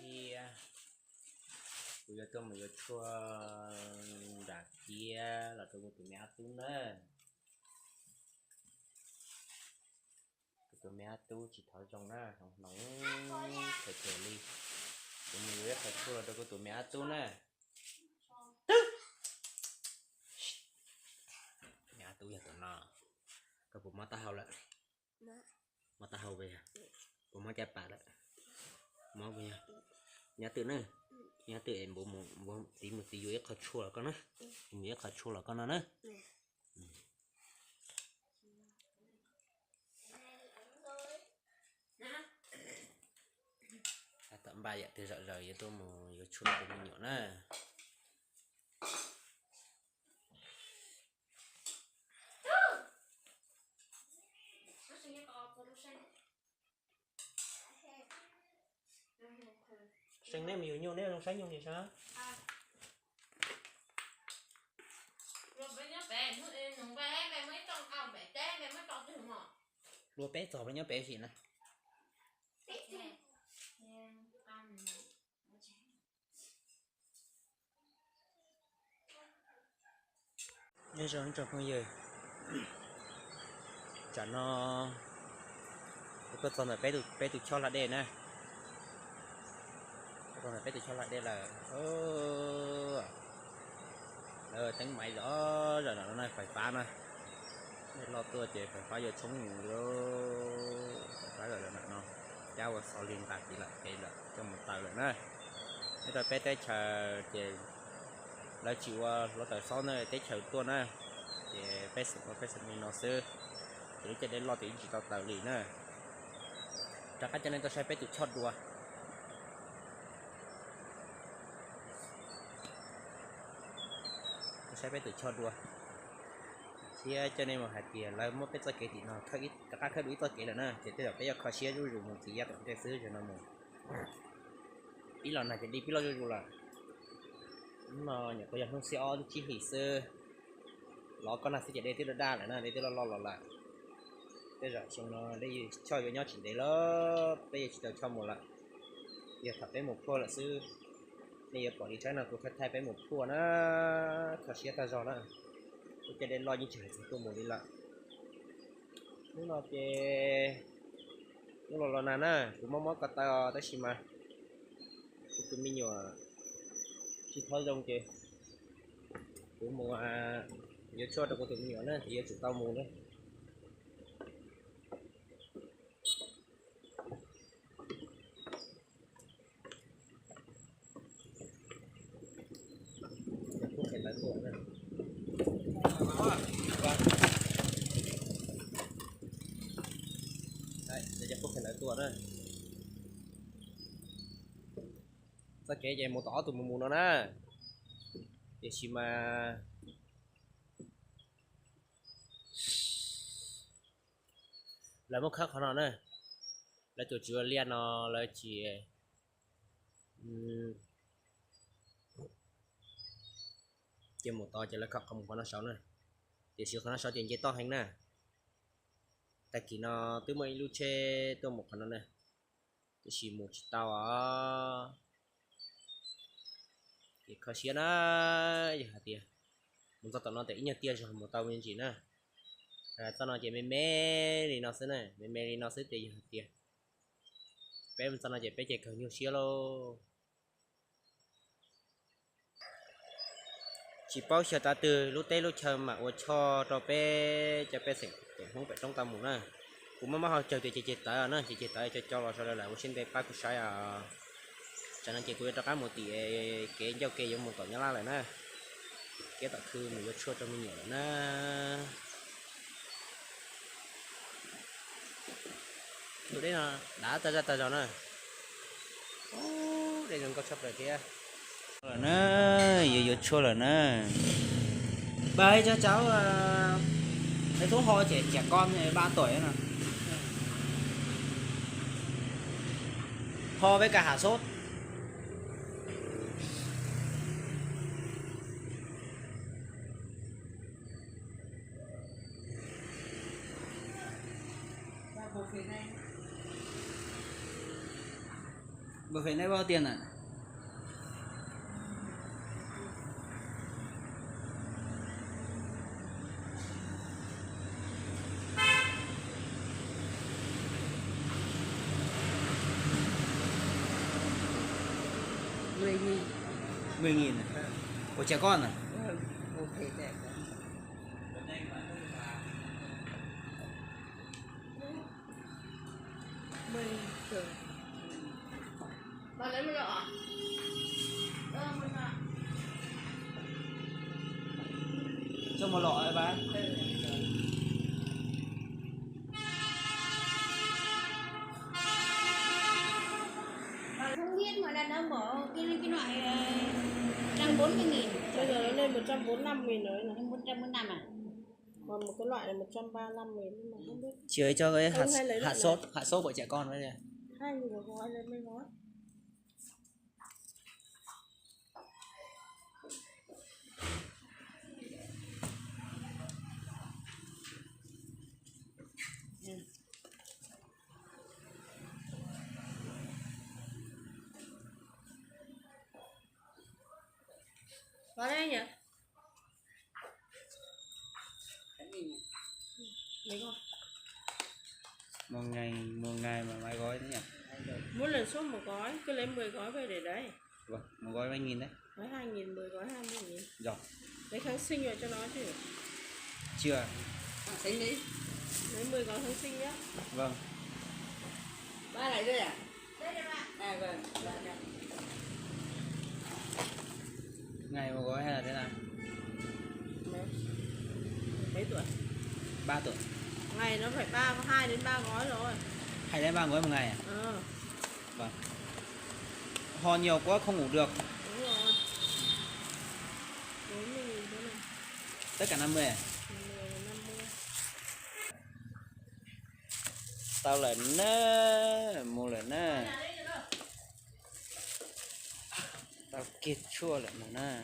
Tiag, kuv yuav tuaj mus yuav tshuaj nram kiab los rau kuv tus me ob tub na. Kuv tus me ob tub tsis thov zoo na, hnoos hnoos them them li. Kuv mus yuav ib qho tshuaj los rau kuv tus me ob tub na. Me ob tub yog tus no, koj puas mob taub hau lawm? Mob taub hau puas yog? Puas mob caj pas lawm? Mob puas yog? Nyob twj na, nyob twj es npau mus, txiv mus txiv yuav ib qho tshuaj los koj na, mus yuav ib qho tshuaj los koj no na. Tab tom npaj yam twg zom zaws yuav tuaj mus yuav tshuaj rau me nyuam na. Seem nej mus yug nyuj neb zoo saib nyuj li sab. Hlua peb txog nyob pem sim na. Nyob zoo ib tsoom phooj ywg, tsam no kuv tuaj txog ntawm peb tus choj hla dej na. Tuaj txog ntawm peb tus choj hla dej lawm. Lawv teeb maiv zom zaws no na, fais fab na. Dej loj tuaj ces fais fab yuav tshoob mus li. Fais fab zom zaws no, cab ua xov li nqa tiv lawm ces lawm coj mus taws lawm na. Nyob rau peb teb chaws ces lawv tsis ua hluav taws xob na, teb chaws tuaj na, ces peb xeem ua peb xeem li no xwb, ces lub caij dej loj ces yeej tsis tau taws li na. Rov qab coj nej tuaj saib peb tus choj dua. Tuaj saib peb tus choj dua thiab coj nej mus hais tias lawv muab peb txoj kev tim no rov qab khawb dua ib txoj kev lawm na, ces tej zaum peb yuav kho siab zuj zus mus txiv yav tom ntej xwb, zaum no mus pib los nag ces dej pib loj zuj zus lawm. Hnub no nyuam qhuav yog hnub xiab ob lub tsib hlis xwb, los koj nag xwb ces dej twb daj daj lawm na, dej twb loj loj los lawm. Tej zaum xyoo no dej choj yuav nyob tsis ntev lawm, peb yuav tsis tau choj mus lawm. Yog thaum peb mus phuaj lawm xwb, nej yuav pom li tsaib no kuv thaij thaij peb mus phuaj na, kho siab tag zog na. Lub caij dej loj yeej tsis hais txog tuaj mus li lawm. Hnub no ces hnub los los nag na, kuv mob mob ko taw tab sis mas kuv tus me nyuam tsis thov zoo ces kuv mus yuav tshuaj rau kuv tus me nyuam na ces yuav tsum tau mus na. Cov pub qhia lawv tuaj na. Cov pub qhia lawv tuaj na. Txoj kev ces mus tom ob tug mus mus no na. Tiam sis mas lawv muab khawb qhov no na. Lawv tus tswv liaj no lawv tsis, ces mus tod ces lawv khawb qhov mus qhov no saud na. Tiam sis qhov no saud ces nce toj heev na. Tag kis no twb muaj ib lub tsheb tuaj mus qhov no na, tiam sis mus tsis tau os. Ces kho siab na, yog hais tias mus txog tom no tias ib nyuag tiaj zog mus tau me ntsis na. Txoj no ces me me li no xwb na, me me li no xwb ces yog hais tias peb mus txog no ces peb ces kawg nyuaj siab lauj. Tsis paub xyov tav twg lub teb lub chaw mam ua choj rau peb cov pej xeem Hmoob pem roob tau mus na. Kuv muab mob hau tsawg tias ces ceg tawv na, ces ceg tawv co co los sawv daws lam ua siab ntev pab kuv saib os. Tsam no ces kuv yuav rov qab mus tim kev ncauj ke yuav mus tom Nyab Laj lawm na. Kiab tom khw mus yuav tshuaj rau me nyuam lawm na. Tus dej no dav tag zaj tag zog na. Dej zoo nkauj tshaj plaws thiab. Lawm na, yuav yuav tshuaj lawm na. Bà ơi cho cháu, ờ, thầy thuốc ho trẻ, trẻ con ba tuổi ấy mà. Ho với cả hạ sốt. Bảo vệ nãy bao tiền à? Mười nghìn. Mười nghìn à? Của trẻ con à? Ừ, một thẻ trẻ con. Mười nghìn. Bà lấy một lọ à? Ờ, một lọ. Cho một lọ đấy bà. Ừ. Bà không biết mà đàn ông bỏ cái, cái loại, ờ, tăng bốn mươi nghìn. Bây giờ nó lên một trăm bốn mươi lăm nghìn rồi này. Lên một trăm bốn mươi lăm à? Còn một cái loại là một trăm ba mươi lăm nghìn nhưng mà không biết. Chị ơi cho cái hạt, hạt sốt, hạt sốt của trẻ con với đi. Hai nghìn một gói, lấy mấy gói. Gói đấy nhỉ? Một ngày, một ngày mà mấy gói thế nhỉ? Mỗi lần sốt một gói, cứ lấy mười gói về để đấy. Vâng, một gói bao nhiêu đấy? Gói hai nghìn, mười gói hai mươi nghìn. Rồi. Lấy kháng sinh vào cho nó chứ. Chưa. Kháng sinh đi. Lấy mười gói kháng sinh nhá. Vâng. Ba này đây à? Đây này ba. À, vâng, ba này. Ngày một gói hay là thế nào? Mấy? Mấy tuổi? Ba tuổi. Ngày nó phải ba, hai đến ba gói rồi. Hai đến ba gói một ngày à? Ờ. Vâng. Ho nhiều quá không ngủ được. Đúng rồi. Bốn mươi nghìn thôi này. Tất cả năm mươi à? Mười là năm mươi. Tau lawm na, mus lawm na. Tau kiag tshuaj lawm mus na.